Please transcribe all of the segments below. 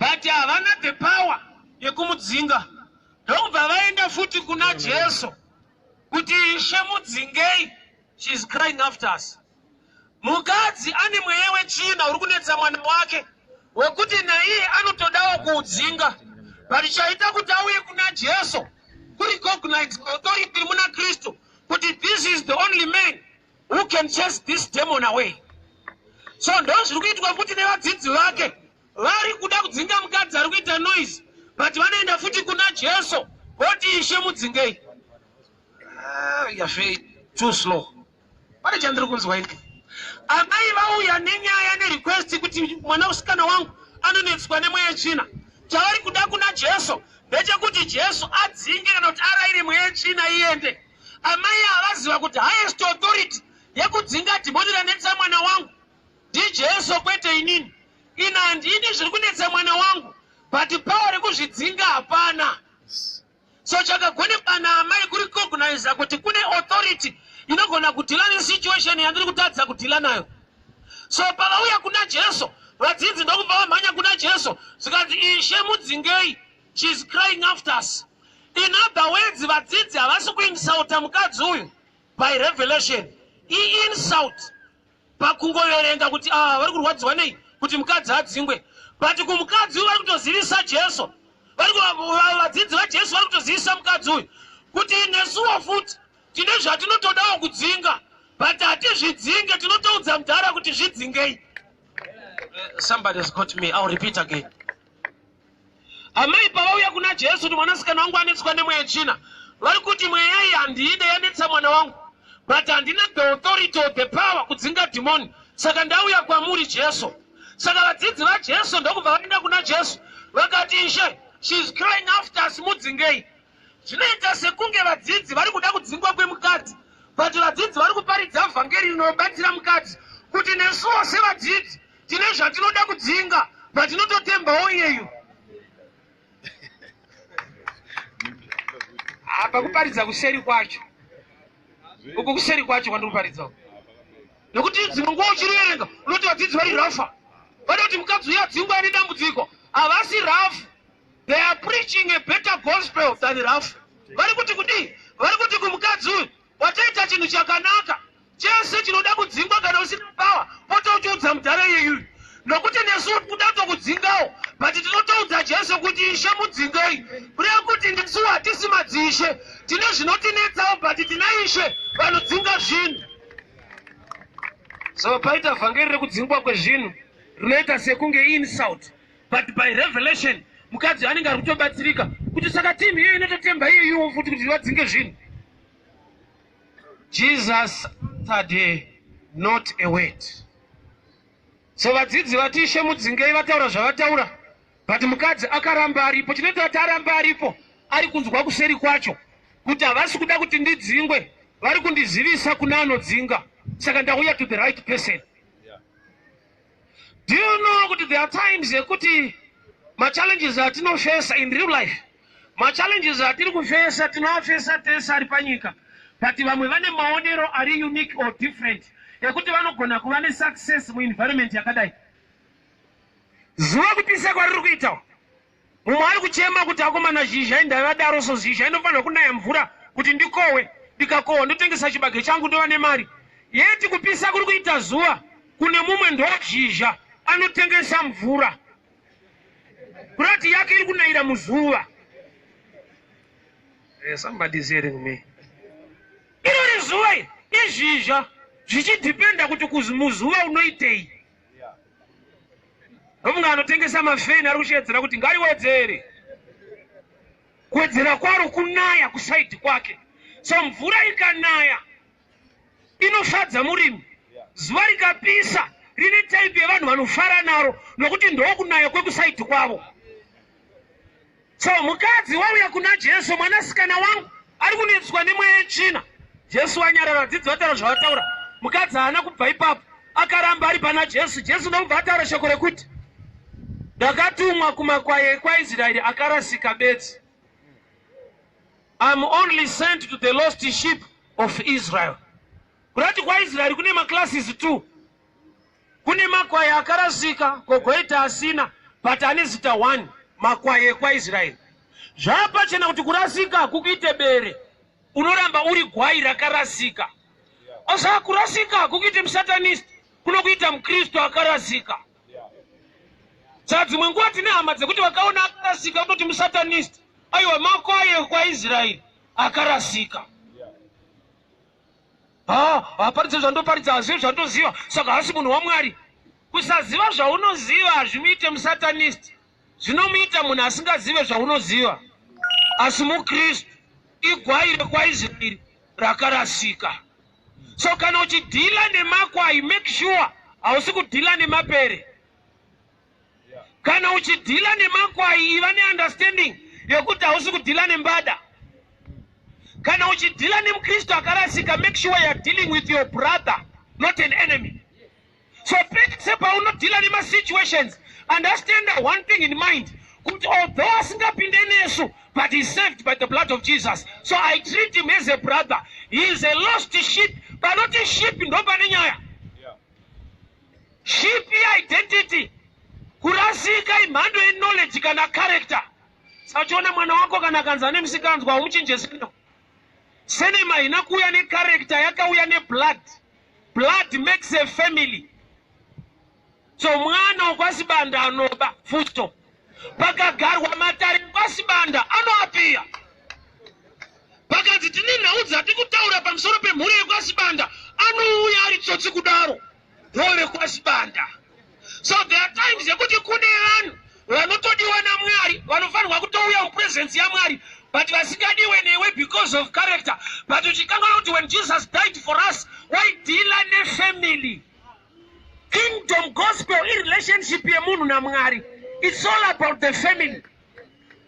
But havana the power yekumudzinga. Ndokubva vaenda futi kuna Jesu kuti, "Ishe, mudzingei, she is crying after us." Mukadzi ane mweya wetsvina uri kunetsa mwana wake, wekuti naiye anotodawo kuudzinga, but chaita kuti auye kuna Jesu kurecognize authority muna Kristu, kuti this is the only man who can chase this demon away. So ndo zviri kuitwa futi nevadzidzi vake. Vari kuda kudzinga mukadzi ari kuita noise, but vanoenda futi kuna Jesu voti, "Ishe, mudzingei." Ah, yafe too slow. Pane chandiri kunzwa ini. Amai vauya nenyaya, nerequest, kuti mwana musikana wangu anonetswa nemweya tsvina. Chavari kuda kuna Jesu ndechekuti Jesu adzinge kana kuti arayire mweya tsvina iende. Amai havaziva kuti highest authority yekudzinga dhimoni ranetsa mwana wangu ndiJesu, kwete inini. Ina handini zviri kunetsa mwana wangu, but power rekuzvidzinga hapana. So chakagonekwa naamai kurecogniza kuti kune authority inogona kudeala nesituation yandiri kutadza kudeala nayo. So pavauya kuna Jesu, vadzidzi ndokubva vamhanya kuna Jesu, zvikanzi, "Ishe, mudzingei, she is crying after us." In other words, vadzidzi havasi kuinsulta mukadzi uyu by revelation. Iinsult pakungoverenga kuti, ah, vari kurwadziwa nei kuti mukadzi adzingwe? But kumukadzi uyu vari kutozivisa Jesu. Vadzidzi vaJesu vari kutozivisa mukadzi uyu kuti nesuwo futi tine zvatinotodawo kudzinga, but hatizvidzinge, tinotoudza mudhara kuti zvidzingei. Somebody has got me. I'll repeat again. Amai pavauya kuna Jesu kuti mwanasikana wangu anetswa nemweya tsvina, vari kuti mweya iyi handiide, yanetsa mwana wangu, but handina the authority or the power kudzinga dhimoni, saka ndauya kwamuri, Jesu. Saka vadzidzi vaJesu ndokubva vaenda kuna Jesu vakati, "Ishe, she is crying after us, mudzingei." Zvinoita sekunge vadzidzi vari kuda kudzingwa kwemukadzi, but vadzidzi vari kuparidza vhangeri rinobatsira mukadzi kuti nesuwo sevadzidzi tine zvatinoda kudzinga, but tinototembawo iyeyu. Apa kuparidza kuseri kwacho uku, kuseri kwacho kwandiri kuparidza uku, nekuti dzimwe nguva uchiriverenga unoti vadzidzi vari rough, vada kuti mukadzi uyu adzingwe, ane dambudziko. Havasi rough. They are preaching a better gospel than rough. Vari kuti kudii? Vari kuti kumukadzi uyu, watoita chinhu chakanaka. Chese chinoda kudzingwa, kana usina power, pota uchiudza mudhara iyeyuyu, nokuti nesu kuda kutokudzingawo, but tinotoudza Jesu kuti, "Ishe, mudzingei." Kureva kuti nesu hatisi madzishe, tine zvinotinetsawo, but tina Ishe vanodzinga zvinhu. So paita vhangeri rekudzingwa kwezvinhu rinoita sekunge insult, but by revelation mukadzi anenge ari kutobatsirika kuti saka timu iyo inototemba iyoyiwo futi kuti vadzinge zvinhu. Jesus answered her not a word. So vadzidzi vati, "Ishe, mudzingei," vataura zvavataura, but mukadzi akaramba aripo. Chinoita kuti aramba aripo, ari kunzwa kuseri kwacho kuti havasi kuda kuti ndidzingwe, vari kundizivisa kuna anodzinga, saka ndauya to the right person. Do you know kuti there are times yekuti machallenges atinofesa in real life, machallenges atiri kufesa, tinoafesa tese ari panyika, but vamwe vane maonero ari unique or different ekuti vanogona kuva nesuccess muenvironment yakadai? Zuva kupisa kwariri kuita, mumwe ari kuchema kuti, "Akomana, zhizha ndavadaro." So zhizha inofanira kunaya mvura kuti ndikohwe, ndikakohwa ndotengesa chibage changu, ndova nemari. Yeti kupisa kuri kuita zuva kune mumwe ndo zhizha, anotengesa mvura, kurati yake iri kunayira muzuva. Somebody is hearing me. Irori zuva iri izhizha, zvichidhipenda kuti muzuva unoitei. Nomunhu anotengesa mafeni ari kushedzera kuti ngariwedzere, kuwedzera kwaro kunaya kuside kwake. So mvura ikanaya inofadza murimi, zuva rikapisa rine type yevanhu vanofara naro, nokuti ndokunaya kwekuside kwavo. So mukadzi wauya kuna Jesu, "Mwanasikana wangu ari kunetswa nemweya yetsvina." Jesu wanyarara, vadzidzi vataura zvavataura. Mukadzi haana kubva ipapo, akaramba ari pana Jesu. Jesu ndokubva ataura shoko rekuti, "Ndakatumwa kumakwai ekwaIsraeri akarasika bedzi. I'm only sent to the lost sheep of Israel." Kurati kwaIsraeri kune maclasses two: kune makwai akarasika, kogoita asina. But ane zita one, makwai ekwaIsraeri. Zvapachena kuti kurasika hakukuite bere, unoramba uri gwai rakarasika. Asi kurasika hakukuite musatanist, kunokuita muKristu akarasika. Saka dzimwe nguva tine hama dzekuti vakaona akarasika kutoti musatanist. Aiwa, makwai ekwaIsraeri akarasika. Ha, haparidze zvandoparidza, hazive zvandoziva, saka haasi munhu waMwari. Kusaziva zvaunoziva hazvimuite musatanist, zvinomuita munhu asingazive zvaunoziva. Asi muKristu igwai rekwaIsraeri rakarasika. So kana uchidhila nemakwai, make sure hausi kudhila nemapere. Kana uchidhila nemakwai, iva neunderstanding yekuti hausi kudhila nembada. Kana uchidhila nemuKristu akarasika, make sure you are dealing with your brother, not an enemy. So pese paunodhila nemasituations, understand one thing in mind, kuti although asingapinde nesu, but he is saved by the blood of Jesus. So I treat him as a brother. He is a lost sheep. Panoti sheep ndo pane nyaya. Sheep identity, kurasika imhando yeknowledge kana character. Saka uchiona mwana wako kana akanzi ane musikanzwa, haumuchinje surname. Surname haina kuuya necharacter, yakauya neblood. Blood makes a family. So mwana wekwaSibanda anoba full. Pakagarwa matare ekwaSibanda anoapiya. Pakanzi tine nhau dzati kutaura pamusoro pemhuri yekwaSibanda, anouya ari tsotsi kudaro, ndovekwaSibanda. So there are times yekuti kune vanhu vanotodiwa naMwari, vanofanirwa kutouya mupresence yaMwari, but vasingadiwe newe because of character. But uchikanganwa kuti when Jesus died for us, waidhila nefamily. Kingdom gospel irelationship yemunhu naMwari. It's all about the family.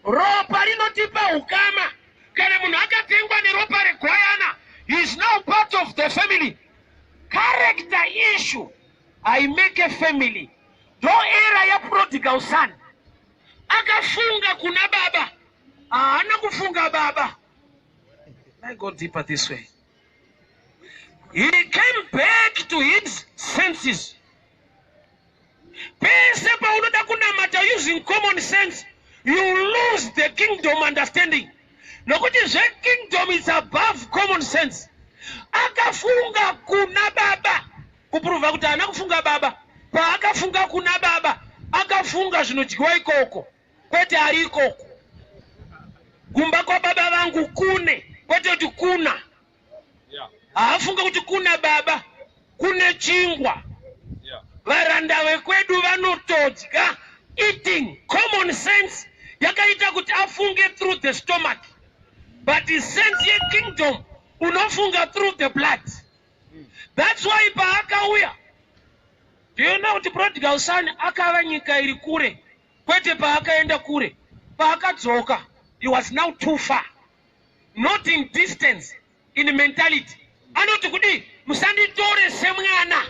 Ropa rinotipa ukama. Kana munhu akatengwa neropa regwayana, he is now part of the family. Character issue, I make a family. Ndo era yaprodigal son. Akafunga kuna baba, haana kufunga baba. I go deeper this way. He came back to his senses. Pese paunoda kunamata using common sense, you lose the kingdom understanding. Nokuti zvekingdom is above common sense. Akafunga kuna baba, kuprova kuti haana kufunga baba. Paakafunga kuna baba, akafunga zvinodyiwa ikoko, kwete ari ikoko. Kumba kwababa vangu kune, kwete kuti kuna. Haafunga kuti kuna baba kune chingwa. Varanda vekwedu vanotodya. Eating common sense yakaita kuti afunge through the stomach, but sense yekingdom unofunga through the blood. That's why paakauya, do you know kuti prodigal son akava nyika iri kure? Kwete paakaenda kure, paakadzoka he was now too far, not in distance, in mentality. Anoti kudii? Musanditore semwana.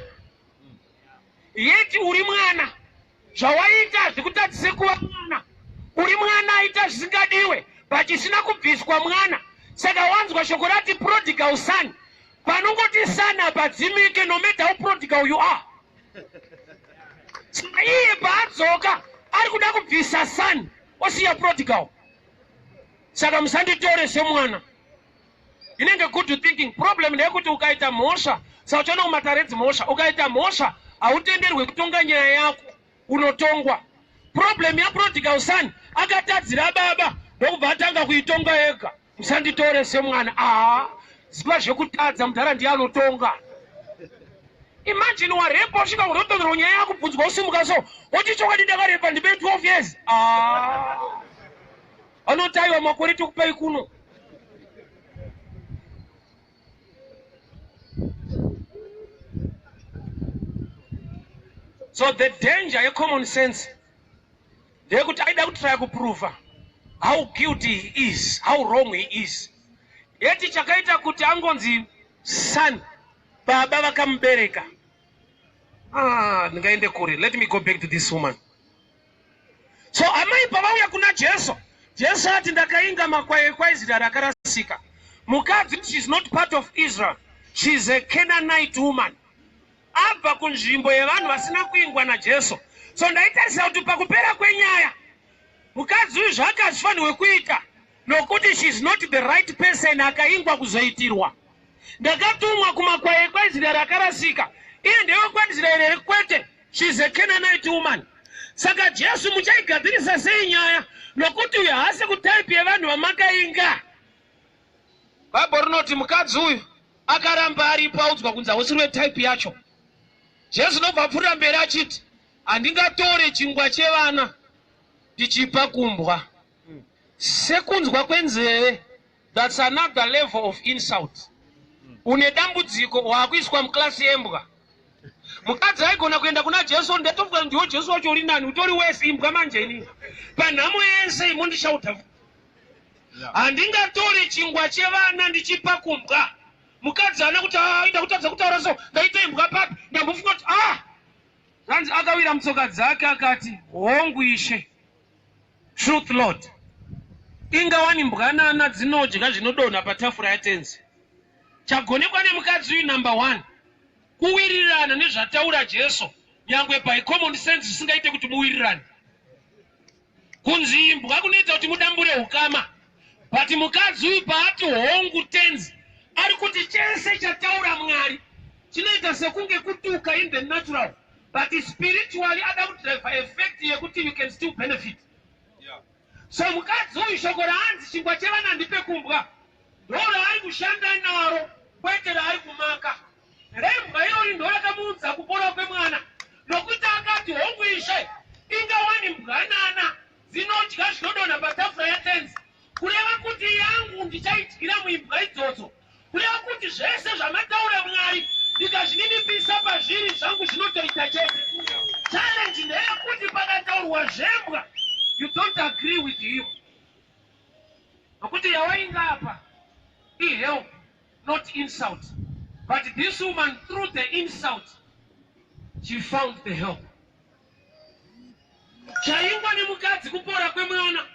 Yeti uri mwana, zvawaita hazvikutadzise kuva mwana. Uri mwana aita zvisingadiwe, but isina kubviswa mwana. Saka wanzwa shoko rati prodigal son, panongoti son hapadzimike, no matter how prodigal you are. Saka iye paadzoka ari kuda kubvisa son, osiya prodigal. Saka musanditore semwana. Inenge good thinking. Problem ndeyekuti ukaita mhosva, saka uchiona kumatare edzimhosva, ukaita mhosva hautenderwe kutonga nyaya yako, unotongwa. Problem yaprodigal son, akatadzira baba ndokubva atanga kuitonga ega. Musanditore semwana. Aa, ziva zvekutadza, mudhara ndiye anotonga. Imagine warepa, usvika unotongerwa nyaya yakubvunzwa, usimuka so woti chokwadi ndakarepa, ndipe 12 years. Aa, anoti aiwa, makore tokupei kuno. So the danger yecommon sense ndeyekuti aida kutraya kuprova how guilty he is, how wrong he is. Yeti chakaita kuti angonzi son, baba vakamubereka. Ndingaende kure. Let me go back to this woman. So amai pavauya kuna Jesu, Jesu ati ndakainga makwai ekwaIsraeri akarasika. Mukadzi, she is not part of Israel, she is a Canaanite woman, abva kunzvimbo yevanhu vasina kuingwa naJesu. So ndaitarisira kuti pakupera kwenyaya, mukadzi uyu zvake hazvifanirwe kuita, nokuti she is not the right person akaingwa kuzoitirwa. Ndakatumwa kumakwai ekwaIsraeri akarasika. Iye ndewekwaIsraeri here? Kwete. She is a Canaanite woman. Saka Jesu, muchaigadzirisa sei nyaya, nokuti uyu haasi kutype yevanhu vamakainga? Bhaibheri rinoti mukadzi uyu akaramba aripo, audzwa kunzi hausiri wetype yacho. Jesu ndobva apfuurira mberi achiti, "Handingatore chingwa chevana ndichipa kumbwa." Sekunzwa kwenzeve, that's another level of insult. Une dambudziko, waakuiswa muclass yembwa. Mukadzi aigona kuenda kuna Jesu, ndatofunga ndiwo Jesu wacho uri nani, utori wese imbwa. Manje inini panhamo yese imondishauta, "Handingatore chingwa chevana ndichipa kumbwa." Mukadzi haana kuti, "Ah, ida kutadza kutaura, so ndaita imbwa papi?" Ndambofunga kuti, ah, zvanzi akawira mutsoka dzake akati, "Hongu Ishe, truth, Lord, ingawani mbwanana dzinodya zvinodonha patafura yatenzi." Chagonekwa nemukadzi uyu, number one, kuwirirana nezvataura Jesu, nyangwe by common sense zvisingaite kuti muwirirane. Kunzi imbwa kunoita kuti mudambure ukama, but mukadzi uyu paati, "Hongu tenzi," ari kuti chese chataura Mwari chinoita sekunge kutuka in the natural, but spiritually ada kudrive effect yekuti you can still benefit. So mukadzi uyu, shoko raanzi chingwa chevana ndipe kumbwa ndo raari kushanda naro, kwete raari kumaka. Rembwa irori ndo rakamuudza kupora kwemwana, nokuti akati, "Hongu Ishe, ingawani mbwanana dzinodya zvinodonha patafura yatenzi." Kureva kuti yangu ndichaidyira muimbwa idzodzo. Kureva kuti zvese zvamataura Mwari, ndikazvininipisa pazviri, zvangu zvinotoita chete. Challenge ndeyekuti pakataurwa zvembwa, you don't agree with him, nokuti yawainga apa ihelp, not insult. But this woman, through the insult she found the help. Chaingwa nemukadzi kupora kwemwana,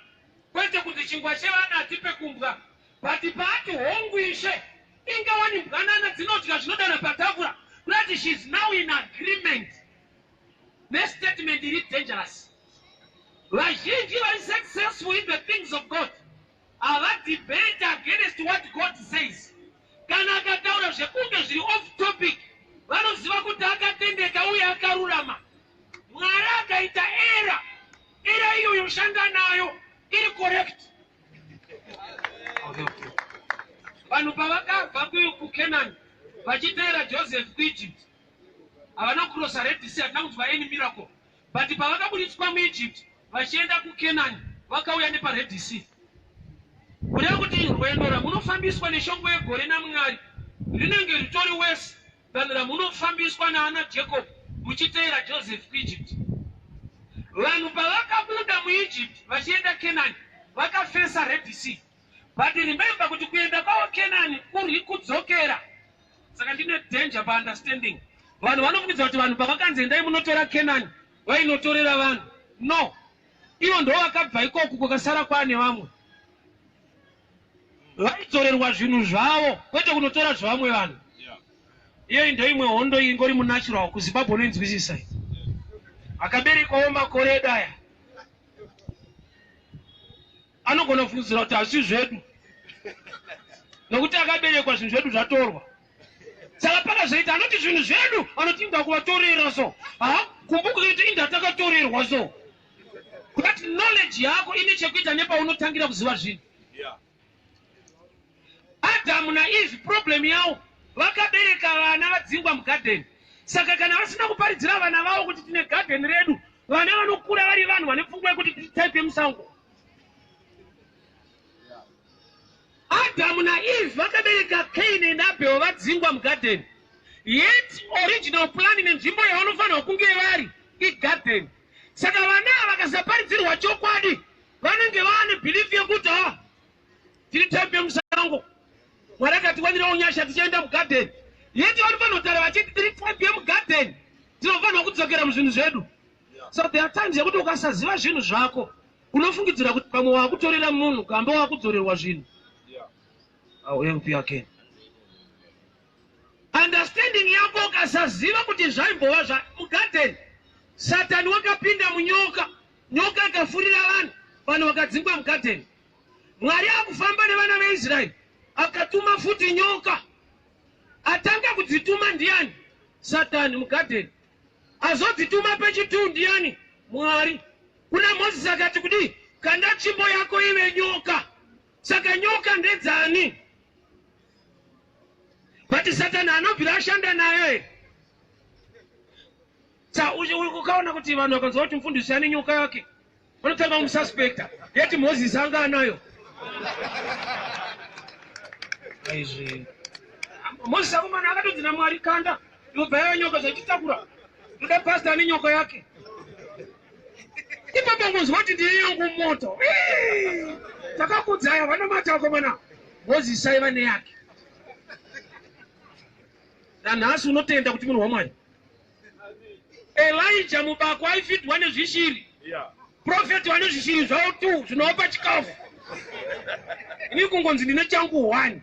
kwete kuti chingwa chevana hatipe kumbwa. But paati, "Hongu Ishe, ingawani mbwanana dzinodya zvinodana patafura," kurati she is now in agreement nestatement iri dangerous. Vazhinji vari successful in the things of God havadebate against what God says. Kana akataura zvekunge zviri off topic, vanoziva kuti akatendeka uye akarurama. Mwari akaita error, error iyo yoshanda nayo iri correct. Vanhu pavakabva kuCanaan vachiteera Joseph kuEgypt, havana kucrossa Red Sea, hatina kunzwa any miracle. But pavakabuditswa muEgypt vachienda kuCanaan, vakauya nepaRed Sea. Kureva kuti rwendo ramunofambiswa neshongwe yegore naMwari rinenge ritori worse than ramunofambiswa naana Jacob muchiteera Joseph kuEgypt. Vanhu pavakabuda muEgypt vachienda Canaan, vakafesa Red Sea. But remember kuti kuenda kwavo Canaan kuri kudzokera. Saka ndine danger paunderstanding. Vanhu vanofungidza kuti vanhu pavakanzi endai munotora Canaan, vainotorera vanhu. No, ivo ndo vakabva ikoku, kwakasara kwaane vamwe vaidzorerwa zvinhu zvavo, kwete kunotora zvevamwe vanhu. Iyoyi ndo imwe hondo ingori munatural kuZimbabwe, unoinzwisisa. Akaberekwawo makore edu aya anogona kufungidzira kuti hazvi zvedu, nokuti akaberekwa zvinhu zvedu zvatorwa. Saka pakazoita anoti zvinhu zvedu, anoti inda kuvatorera, so hakumbuki kuti inda takatorerwa. So kuti knowledge yako ine chekuita nepaunotangira kuziva zvinhu. Adamu naEve, problem yavo, vakabereka vana vadzingwa mugadheni. Saka kana vasina kuparidzira vana vavo kuti tine gadheni redu, vana vanokura vari vanhu vane pfungwa yekuti tiri type yemusango. Adamu naEve vakabereka Cain and Abel vadzingwa mugadheni, yet original plan nenzvimbo yavanofanirwa kunge vari igadheni. Saka vana ava vakasaparidzirwa chokwadi, vanenge vaane belief yekuti, ha, tiri type yemusango, Mwari akatiwanirawo nyasha tichienda mugadheni. Yet vanofanira kutaura vachiti tiri type yemugadheni, tinofanirwa kudzokera muzvinhu zvedu. So there are times yekuti ukasaziva zvinhu zvako, unofungidzira kuti pamwe wakutorera munhu, gamba wakudzorerwa zvinhu. I will help you again. Understanding yako, ukasaziva kuti zvaimbova zvamugadheni. Satani wakapinda munyoka, nyoka ikafurira vanhu, vanhu vakadzingwa mugadheni. Mwari akufamba nevana veIsraeri akatuma futi nyoka. Atanga kudzituma ndiani? Satani mugadheni. Azodzituma pechituu ndiani? Mwari. Kuna Mozisi akati kudii? Kanda tsvimbo yako ive nyoka. Saka nyoka ndedzani? But Satani anobvira ashanda nayo here? Sa ukaona kuti vanhu vakanzwa kuti mufundisi ane nyoka yake vanotanga kumususpecta yeti Moses anga anayo. Aizve. Moses akomana akatodzi naMwari kanda yobva yava nyoka zvachitakura. Ndoda pastor ane nyoka yake. Ipapo ngonzwa kuti ndiye yangu moto. Takakudzaya vanomata akomana. Moses aiva neyake. Nanhasi unotenda kuti munhu waMwari. Elijah mubako aifidwa nezvishiri. Yeah. Prophet vane zvishiri zvavo tu zvinovapa chikafu. Ini kungonzi ndine changu one.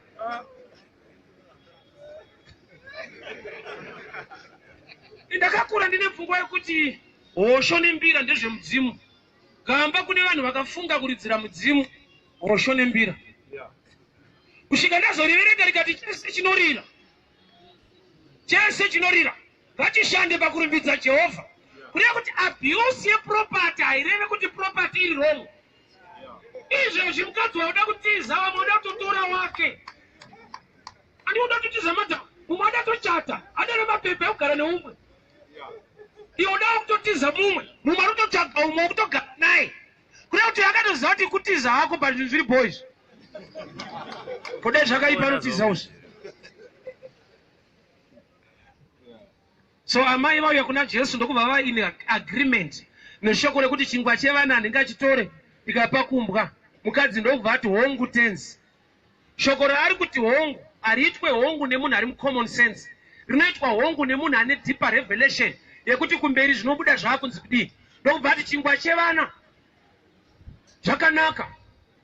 Ndakakura ndine pfungwa yekuti hosho nembira ndezvemudzimu. Gamba kune vanhu vakafunga kuridzira mudzimu hosho nembira. Kusvika ndazoriverenga rikati chese chinorira. Chese chinorira ngachishande pakurumbidza Jehovha. Kureva kuti abuse yeproperty haireve kuti property iri wrong. Izvezvi mukadzi wauda kutiza vamwe vada kutotora wake. Andi uda kutiza madam, mumwe ada tochata, ada nemapepa ekugara neumwe. Iwe uda kutotiza mumwe, mumwe ari kutotsvaga umwe wekutogara naye. Kureva kuti akatoziva kuti kutiza hako but zvinhu zviri boys. Kudai zvakaipa anotiza usi. So amai vauya kuna Jesu ndokubva vava in agreement neshoko rekuti chingwa chevana handingachitore ndikapa kumbwa. Mukadzi ndokubva ati hongu tenzi. Shoko raari kuti hongu hariitwe hongu nemunhu ari mucommon sense. Rinoitwa hongu nemunhu ane deeper revelation yekuti kumberi zvinobuda zvaakunzi kudii. Ndokubva ati chingwa chevana zvakanaka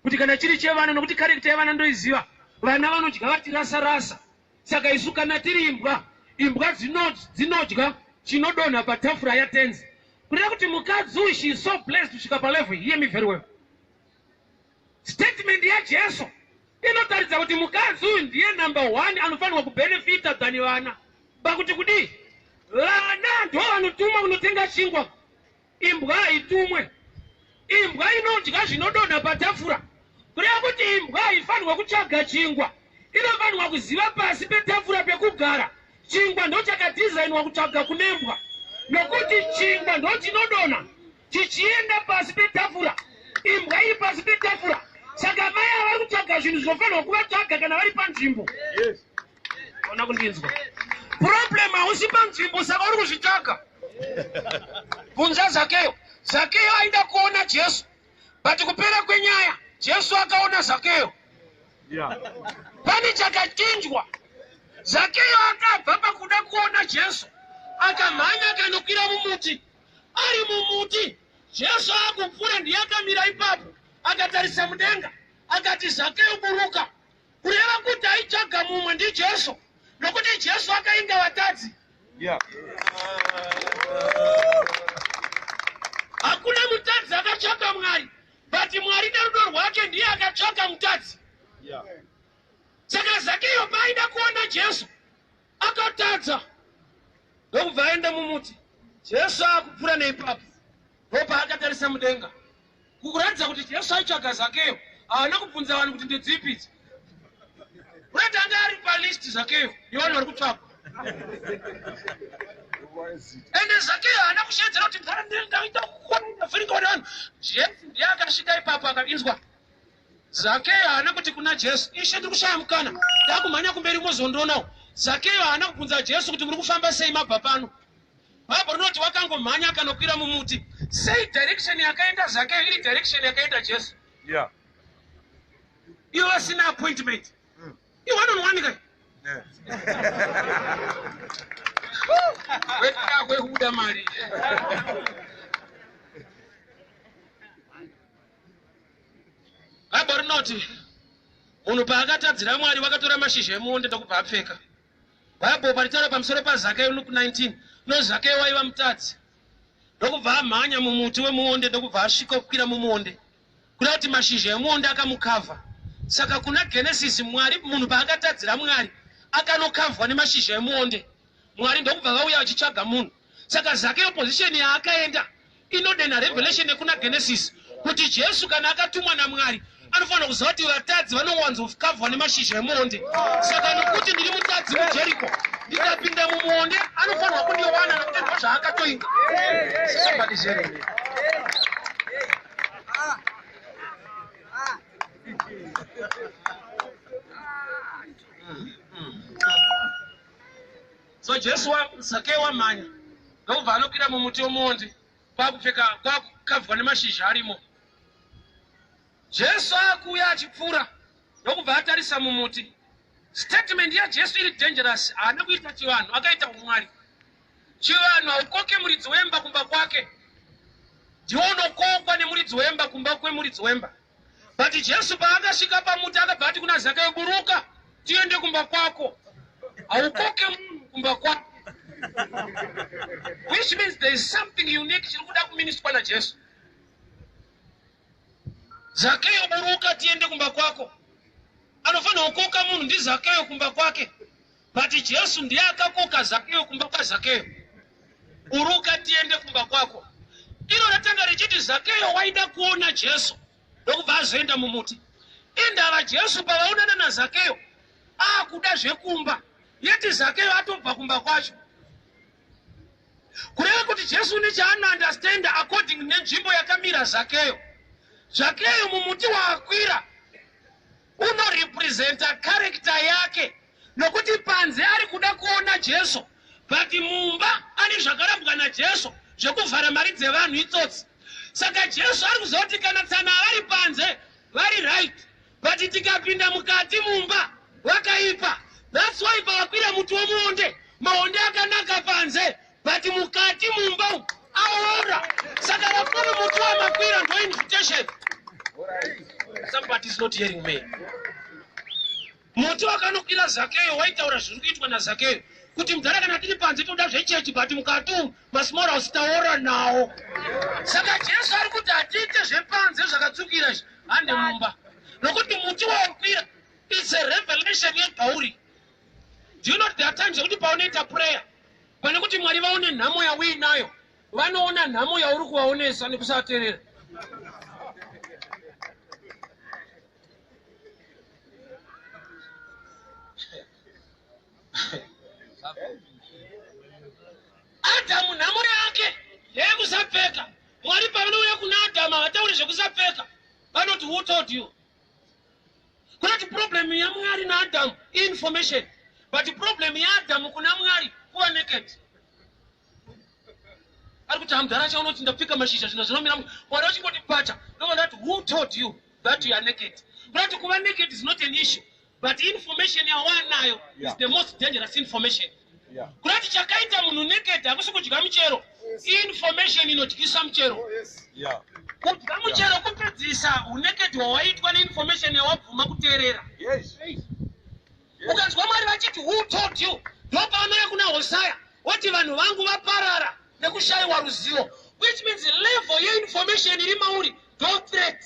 kuti kana chiri chevana nokuti character yevana ndoiziva. Vana vanodya vatirasa rasa. Saka isu kana tiri imbwa, imbwa dzinodya chinodonha patafura yatenzi. Kureva kuti mukadzi uyu she is so blessed kusvika palevel. Hear me very well. Statement yaJesu inotaridza kuti mukadzi uyu ndiye number one anofanirwa kubenefita than vana. Pakuti kudii? Vana ndo vanotumwa kunotenga chingwa. Imbwa haitumwe. Imbwa inodya zvinodonha patafura. Kureva kuti imbwa haifanirwa kutsvaga chingwa. Inofanirwa kuziva pasi petafura pekugara. Chingwa ndochakadhizainwa kutsvaga kune mbwa. Nokuti chingwa ndochinodonha chichienda pasi petafura. Imbwa iri pasi petafura. Saka mai ava vari kutsvaga zvinhu zvinofanirwa kuvatsvaga kana vari panzvimbo. Yes. Ona kundinzwa. Problem hausi panzvimbo saka uri kuzvitsvaga. Bvunza Zakeyo. Zakeyo aida kuona Jesu. But kupera kwenyaya Jesu akaona Zakeyo. Yeah. Pane chakachinjwa. Zakeyo akabva pakuda kuona Jesu akamhanya akanokwira mumuti. Ari mumuti Jesu akupfuura ndiye akamira ipapo akatarisa mudenga akati Zakeyo buruka. Kureva kuti aitsvaga mumwe ndiJesu nokuti Jesu akainga vatadzi. Yeah. Hakuna mutadzi akatsvaka Mwari, but Mwari nerudo rwake ndiye akatsvaka mutadzi. Yeah. Saka Zakeyo paaida kuona Jesu akatadza ndokubva aenda mumuti. Jesu akupfuura neipapo ndopaakatarisa mudenga Kukuratidza kuti Jesu aitsvaga Zakeyo, haana kubvunza vanhu kuti ndedzipi idzi. Kurati anga ari palist Zakeyo yevanhu vari kutsvagwa. Ende Zakeyo haana kushedzera kuti ndaita kuona ndavhiringa vanhu. Jesu ndiye akasvika ipapo akainzwa. Zakeyo haana kuti kuna Jesu, Ishe ndiri kushaya mukana, ndakumhanya kumberi mozondionawo. Zakeyo haana kubvunza Jesu kuti muri kufamba sei mabva pano. Bible rinoti wakangomhanya akanokwira mumuti. Sei direction yakaenda Zakeyo iri direction yakaenda Jesu? Yeah. Ivo vasina appointment. Mm. I one on one kai. Yeah. Kwekubuda mari. Bible rinoti munhu paakatadzira Mwari vakatora mashizha emuonde ndokubva apfeka. Bible paritaura pamusoro paZakeyo Luke 19 no Zakeyo waiva mutadzi. Ndokubva amhanya mumuti wemuonde ndokubva asvika kukwira mumuonde. Kuda kuti mashizha emuonde akamukavha. Saka kuna Genesis Mwari munhu paakatadzira Mwari akanokavhwa nemashizha emuonde. Mwari ndokubva vauya vachitsvaga munhu. Saka Zakeyo position yaakaenda inodenha revelation yekuna Genesis kuti Jesu kana akatumwa naMwari anofanira kuziva kuti vatadzi vanowanzokavhwa nemashizha emuonde. Saka nokuti ndiri mutadzi muJeriko ndikapinda mumuonde anofanirwa kundiwana nokuti ndozvaakatoita. Somebody is hearing me. So Jesu wa Zakeyo wamhanya ndokubva anokwira mumuti wemuonde kwakupfeka kwakukavhwa nemashizha arimo. Jesu akuuya achipfuura ndokubva atarisa mumuti. Statement yaJesu iri dangerous, haana kuita chivanhu, akaita umwari. Chivanhu haukoke muridzi wemba kumba kwake, ndiwe unokokwa nemuridzi wemba kumba kwemuridzi wemba. But Jesu paakasvika pamuti akabva ati kuna Zakayo, buruka tiende kumba kwako. Haukoke munhu kumba kwako. Which means there is something unique chiri kuda kuministwa naJesu. Zakeyo buruka tiende kumba kwako. Anofanira kukoka munhu ndiZakeyo kumba kwake. But Jesu ndiye akakoka Zakeyo kumba kwaZakeyo. Buruka tiende kumba kwako. Iro ratanga richiti Zakeyo waida kuona Jesu ndokubva azoenda mumuti. Indava Jesu pavaonana naZakeyo akuda zvekumba yeti Zakeyo atobva kumba kwacho. Kureva kuti Jesu une chaanounderstanda according nenzvimbo yakamira Zakeyo. Zakeyo mumuti waakwira unorepresenta character yake nokuti panze ari kuda kuona Jesu but mumba ane zvakarambwa naJesu zvekuvhara mari dzevanhu itsotsi. Saka Jesu ari kuziva kuti kana tsana vari panze vari right but tikapinda mukati mumba vakaipa. That's why pavakwira muti womuonde maonde akanaka panze but mukati mumba umu aora. Saka vakuru muti wamakwira ndo invitation. Somebody is not hearing me. Muti wakanokwira Zakeyo waitaura zviri kuitwa naZakeyo kuti mudhara kana tiri panze toda zvechechi but mukati umu masmall house taora nawo. Saka Jesu ari kuti hatiite zvepanze zvakatsukira izvi hande mumba nokuti muti wawakwira it's a revelation yepauri. Do you know there are times yekuti paunoita prayer pane kuti Mwari vaone nhamo yauinayo vanoona nhamo yauri kuvaonesa nekusaterera. Adhamu nhamo yake yekusapfeka. Mwari pavanouya kuna Adhamu havatauri zvekusapfeka, vanoti who told you? Kunoti problem yaMwari naAdhamu information, but problem yaAdhamu kuna Mwari kuva naked. Ari kuti hamudhara chaona kuti ndapfeka mashizha zvinhu zvinomira Mwari vachingoti pacha ndobva ndati who told you that you are naked? Kunoti kuva naked is not an issue but information yawanayo is the most dangerous information. Kunoti chakaita munhu naked hakusi kudya michero, information inodyisa muchero. Kudya muchero kupedzisa hunaked hwawaitwa neinformation yawabvuma kuteerera. Ukanzwa Mwari vachiti who told you, ndopaanouya kuna Hosaya woti vanhu vangu vaparara nekushaiwa ruzivo, which means level yeinformation iri mauri ndo threat.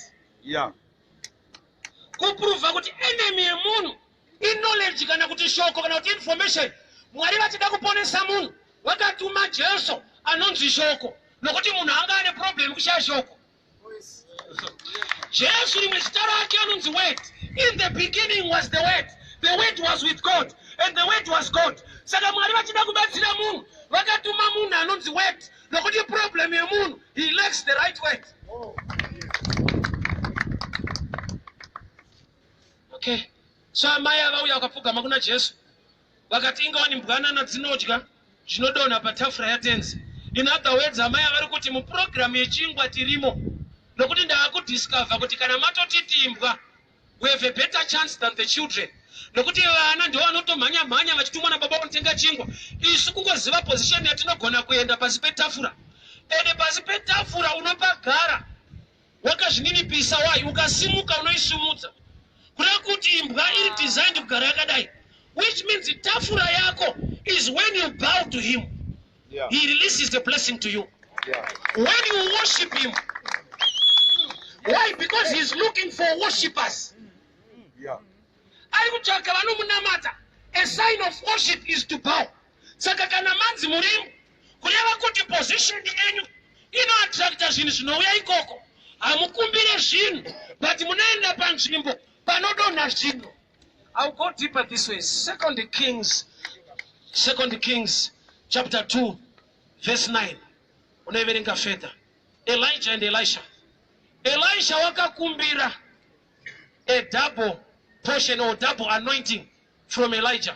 Kuprova kuti enemy yemunhu iknowledge kana kuti shoko kana kuti information. Mwari vachida kuponesa munhu vakatuma Jesu anonzi shoko, nokuti munhu anga ane problem kushaya shoko. Jesu rimwe zita rake anonzi Word. In the beginning was the Word. The Word was with God and the Word was God. Saka Mwari vachida kubatsira munhu vakatuma munhu anonzi Word, nokuti problem yemunhu he lacks the right word. Okay. So amai avauya vakapfugama kuna Jesu vakati ingawani mbwanana dzinodya zvinodonha patafura yatenzi. In other words, amai avari kuti mupurogiramu yechingwa tirimo, nokuti ndaakudiscover kuti kana matotiti imbwa we have a better chance than the children, nokuti vana ndivo vanotomhanya mhanya vachitumwa nababa vanotenga chingwa. Isu kungoziva position yatinogona kuenda pasi petafura, ende pasi petafura unopagara wakazvininipisa. Wai ukasimuka unoisimudza, kureva kuti imbwa iri designed kugara yakadai, which means tafura yako is when you bow to him. He releases the blessing to you. When you worship him, why? Because he is looking for worshippers. Ari kutsvaka vanomunamata. A sign of worship is to bow. Saka kana manzi murimo, kureva kuti position yenyu inoattracta zvinhu zvinouya ikoko. Hamukumbire zvinhu, but munoenda panzvimbo panodonha zvinhu. I'll go deeper this way. Second Kings chapter 2 verse 9. Unoiverenga further. Elijah and Elisha. Elisha wakakumbira a double portion or double anointing from Elijah.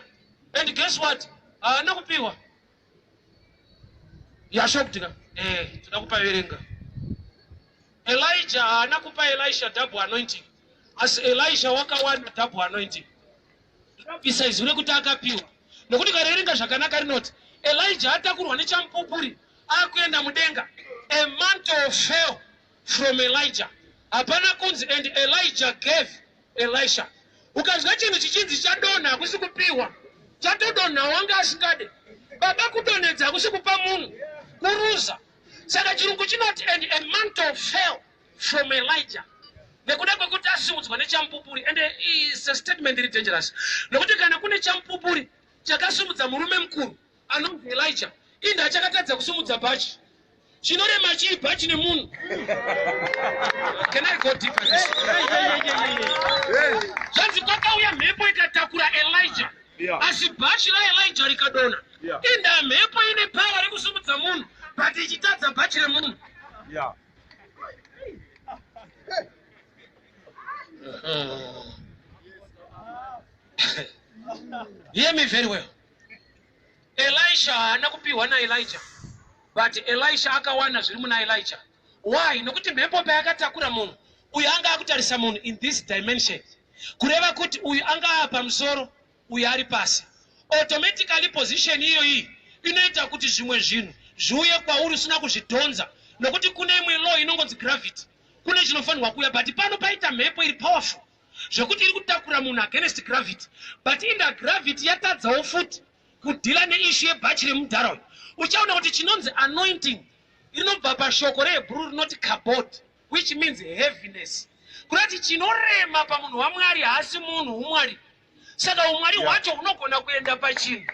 And guess what? Haana kupiwa. Yashokutika. Toda kupaverenga. Elijah haana kupa Elisha double anointing. Asi Elisha wakawana double anointing. Ndinobvisa izwi rekuti akapiwa. Nokuti karerenga zvakanaka rinoti Elijah atakurwa nechamupupuri akuenda mudenga. A mantle fell from Elijah. Hapana kunzi and Elijah gave Elisha. Ukazwa chinhu chichinzi chadonha, hakusi kupiwa. Chatodonha wanga asingade. Baba, kudonhedza hakusi kupa munhu, kuruza. Saka chirungu chinoti and a mantle fell from Elijah. Nekuda kwekuti asimudzwa nechamupupuri. And is a statement iri dangerous. Nokuti kana kune chamupupuri chakasimudza murume mukuru anonzi Elijah, inda chakatadza kusimudza bhachi. Chinorema chii, bhachi nemunhu? Can I go deeper this? Zvanzi kwakauya mhepo ikatakura Elijah. Asi bhachi raElijah rikadonha. Inda mhepo ine power rekusimudza munhu, but ichitadza bhachi remunhu. Hear me very well. Elisha haana kupiwa naElijah, but Elisha akawana zviri muna Elijah. Why? Nokuti mhepo payakatakura munhu uyu, anga akutarisa munhu in this dimension, kureva kuti uyu anga ava pamusoro, uyu ari pasi. Automatically position iyoyi inoita kuti zvimwe zvinhu zviuye kwauri usina kuzvidhonza, nokuti kune imwe law inongonzi gravity. Kune chinofanirwa kuuya, but pano paita mhepo iri powerful zvekuti iri kutakura munhu against gravity, but inda gravity yatadzawo futi kudeala neissue yebhachi remudhara uyu. Uchaona kuti chinonzi anointing rinobva pashoko reHebrew rinoti kabod, which means heaviness, kurati chinorema pamunhu waMwari haasi munhu, umwari. Saka umwari hwacho hunogona kuenda pachinhu.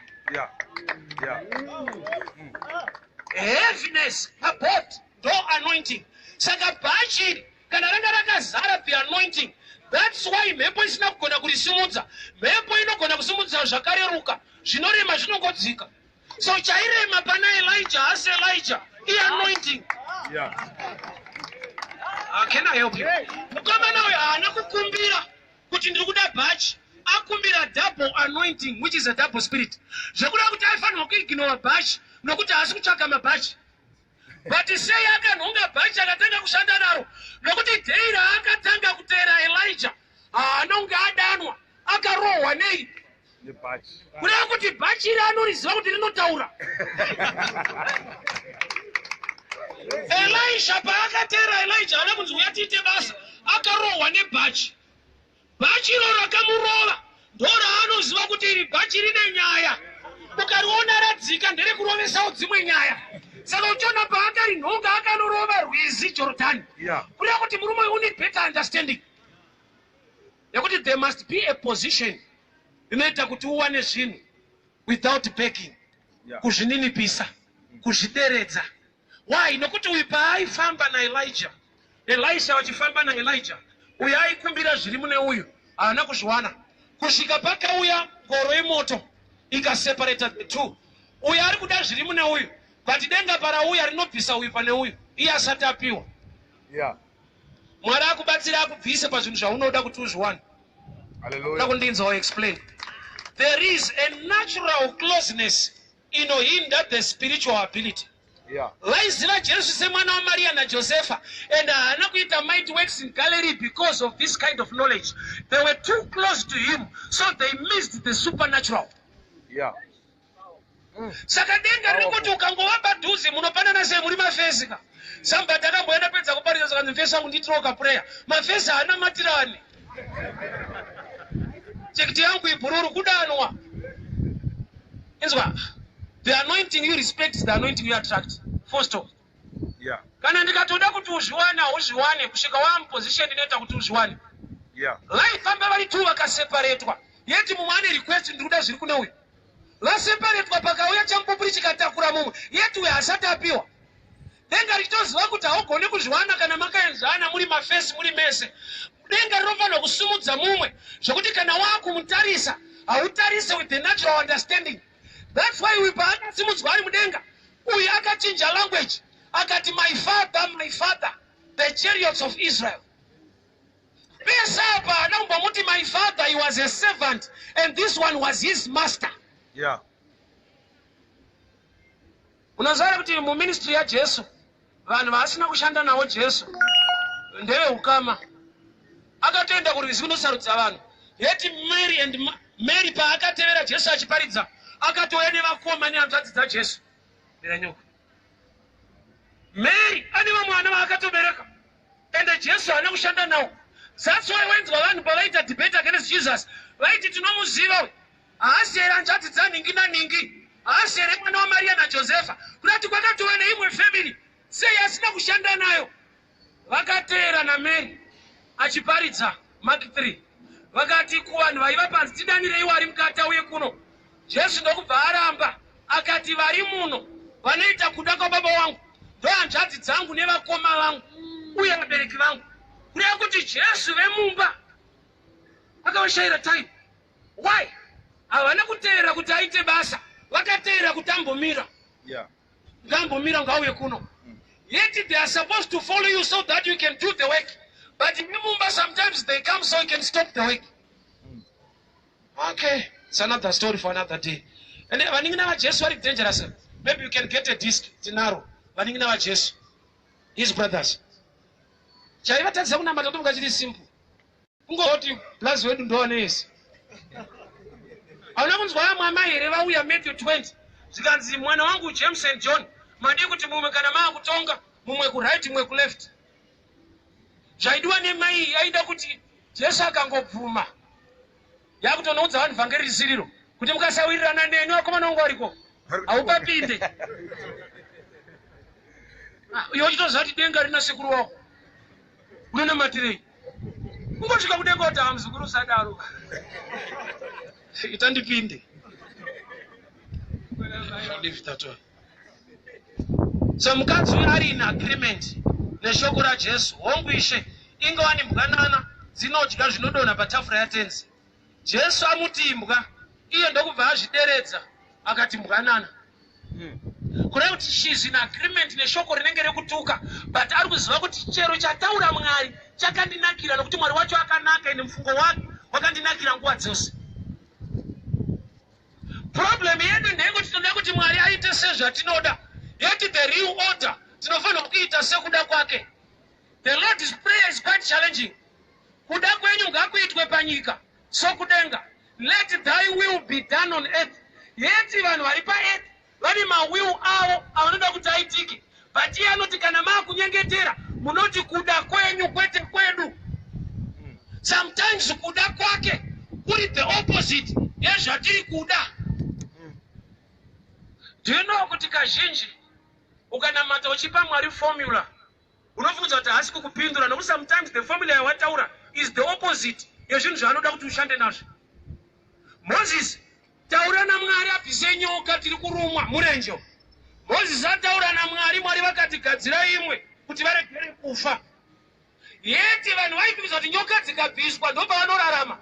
Heaviness, kabod, ndo anointing. Saka bhachi iri kana ranga rakazara the anointing, that's why mhepo isina kugona kurisimudza. Mhepo inogona kusimudza zvakareruka, zvinorema zvinongodzika. So chairema pana Elijah hasi Elijah, ianointing. Can I help you? Mukomana uyu haana kukumbira kuti ndiri kuda bhachi. Akumbira double anointing, which is a double spirit, zvekuda kuti aifanirwa kuignora bhachi nokuti haasi kutsvaka mabhachi. But sei akanhonga bhachi akatanga kushanda naro? Nokuti day raakatanga kuteera Elijah, haana kunge adanwa, akarohwa nei? Nebhachi. Kureva kuti bhachi iri anoriziva kuti rinotaura. Elisha paakateera Elijah, haana kunzi uya tiite basa. Akarohwa nebhachi. Bhachi iro rakamurova ndo raanoziva kuti iri bhachi rine nyaya. Ukariona radzika, nderekurovesawo dzimwe nyaya. Saka uchiona paakarinhonga akanorova rwizi Jorodhani, kureva kuti murume uyu une better understanding, nekuti there must be a position inoita kuti uwane zvinhu without begging. Kuzvininipisa, kuzvideredza. Why? Nokuti uyu paaifamba naElijah, Elisha vachifamba naElijah, uyu aikumbira zviri mune uyu, haana kuzviwana kusvika pakauya ngoro yemoto ikaseparata the two. Uyu ari kuda zviri mune uyu, but denga parauya rinobvisa uyu pane uyu, iye asati apiwa. Mwari akubatsira akubvise pazvinhu zvaunoda kuti uzviwane. Hallelujah. Kundinzwa explain? There is a natural closeness inohinder the spiritual ability. Vaiziva Jesu semwana waMariya naJosefa, and haana kuita mighty works in Galilee because of this kind of knowledge. They were too close to him, so they missed the supernatural. Saka denga riri kuti ukangova padhuze, munopanana sei muri mafesi ka? Sambati akamboenda pedza kuparidza, saka mufesi wangu nditiroka prayer. Mafesi haana matirani. Chekiti yangu ibhururu, kudanwa. Inzwa, the anointing you respect is the anointing you attract. Full stop. Kana ndikatoda kuti uzviwane, hauzviwane kusvika wamuposition inoita kuti uzviwane. Vaifamba vari two vakaseparetwa, yet mumwe ane request, ndiri kuda zviri kune uyu. Vaseparetwa, pakauya chamupupuri chikatakura mumwe, yet uyu hasati apiwa. Denga richitoziva kuti haugoni kuzviwana kana makaenzana, muri mafesi, muri mese. Denga rinofanirwa kusumudza mumwe zvokuti kana waakumutarisa, hautarise with the natural understanding. That's why uyu paakasimudzwa ari mudenga, uyu akachinja language, akati, "My father, my father, the chariots of Israel." Pese apa haana kumbomuti my father. He was a servant and this one was his master. Unoziva kuti muministry yaJesu, vanhu vaasina kushanda navo Jesu ndeveukama. Akatoenda kurwizi kunosarudza vanhu, yet Mary and Mary paakatevera Jesu achiparidza, akatouya nevakoma nehanzvadzi dzaJesu. Miranyoka Mary ane vamwe vana vaakatobereka, ende Jesu haana kushanda nawo. That's why wainzwa vanhu pavaita debate against Jesus vaiti, "Tinomuziva uyu, haasi here hanzvadzi dzanhingi nanhingi? Haasi here mwana waMariya naJosefa?" Kurati kwakatova neimwe family sei asina kushanda nayo. Vakateera naMary achiparidza Mark 3, vakati kuvanhu vaiva panzi, "Tidanireiwo ari mukati auye kuno." Jesu ndokubva aramba, akati, "Vari muno vanoita kuda kwababa wangu ndo hanzvadzi dzangu nevakoma vangu uye vabereki vangu." Kureva kuti Jesu vemumba akavashayira time. Why? Havana kuteera kuti aite basa, vakateera kuti ambomira. Ngambomira, ngauye kuno. Yet they are supposed to follow you so that you can do the work, but vemumba sometimes they come so you can stop the work. Okay, it's another story for another day. And vanin'ina vaJesu vari dangerous. Maybe you can get a disc, tinaro, vanin'ina vaJesu, his brothers. Chaivatadzisa kunamata tomuka chiri simple, kungoti plus wedu ndowaneyese. Hauna kunzwa vamwe amai here vauya Matthew 20, zvikanzi, "Mwana wangu James and John, madii kuti mumwe kana maakutonga, mumwe kuright, mumwe kuleft?" Zvaidiwa nemai iyi, aida kuti Jesu akangobvuma, yakutonoudza vanhu vhangeri risiriro kuti, "Mukasawirirana neni, vakomana vangu variko, haupapinde." Ah, iwe uchitoziva kuti denga rina sekuru wako, unonamatirei? Kungosvika kudenga kuti, "Ah, muzukuru, usadaro, ita ndipinde." Leave that one. So mukadzi uyu ari in agreement neshoko raJesu, "Hongu Ishe, ingawani mbwanana dzinodya zvinodonha patafura yatenzi." Jesu amuti imbwa, iye ndokubva azvideredza akati mbwanana, kureva kuti she's in agreement neshoko rinenge rekutuka, but ari kuziva kuti chero chataura Mwari chakandinakira, nokuti Mwari wacho akanaka, ine mufungo wake wakandinakira nguva dzose. Problem yedu ndeyekuti tinoda kuti Mwari aite sezvatinoda, yet the real order tinofanirwa kuita sekuda kwake. The Lord's Prayer is quite challenging: "Kuda kwenyu ngakuitwe panyika sokudenga." Let thy will be done on earth. Yet vanhu vari paearth vane mawill avo avanoda kuti aitike, but iye anoti kana maakunyengetera munoti kuda kwenyu, kwete kwedu. Sometimes kuda kwake kuri the opposite yezvatiri kuda. Do you know kuti kazhinji ukanamata uchipa Mwari formula, unofunza kuti haasi kukupindura, nokuti sometimes the formula yawataura is the opposite yezvinhu zvaanoda kuti ushande nazvo? Moses, "Taura naMwari abvise nyoka, tiri kurumwa murenje." Moses ataura naMwari, Mwari vakati, "Gadzira imwe kuti varegere kufa." Yet vanhu vaipikisa kuti nyoka dzikabviswa ndopavanorarama,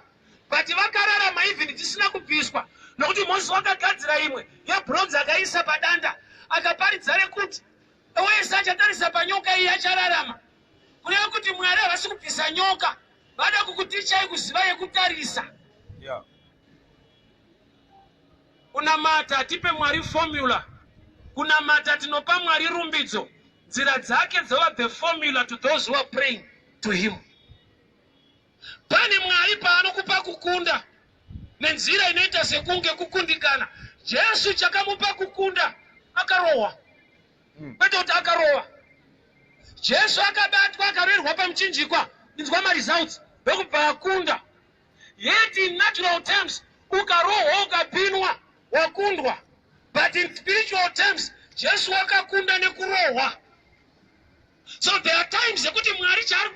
but vakararama even dzisina kubviswa, nokuti Mozisi wakagadzira imwe yebronze, akaisa padanda, akaparidza rekuti wese achatarisa panyoka iyi achararama. Kureva kuti Mwari havasi kubvisa nyoka, vada kukutichai kuziva yekutarisa. Kunamata tipe Mwari formula. Kunamata tinopa Mwari rumbidzo, nzira dzake dzova the formula to those who are praying to him. Pane Mwari paanokupa kukunda nenzira inoita sekunge kukundikana. Jesu chakamupa kukunda akarohwa, kwete kuti akarohwa. Jesu akabatwa, akaroverwa pamuchinjikwa, inzwa maresults, ndokubva akunda. Yet in natural terms, ukarohwa, ukapinwa, wakundwa, but in spiritual terms Jesu wakakunda nekurohwa. So there are times yekuti Mwari chaari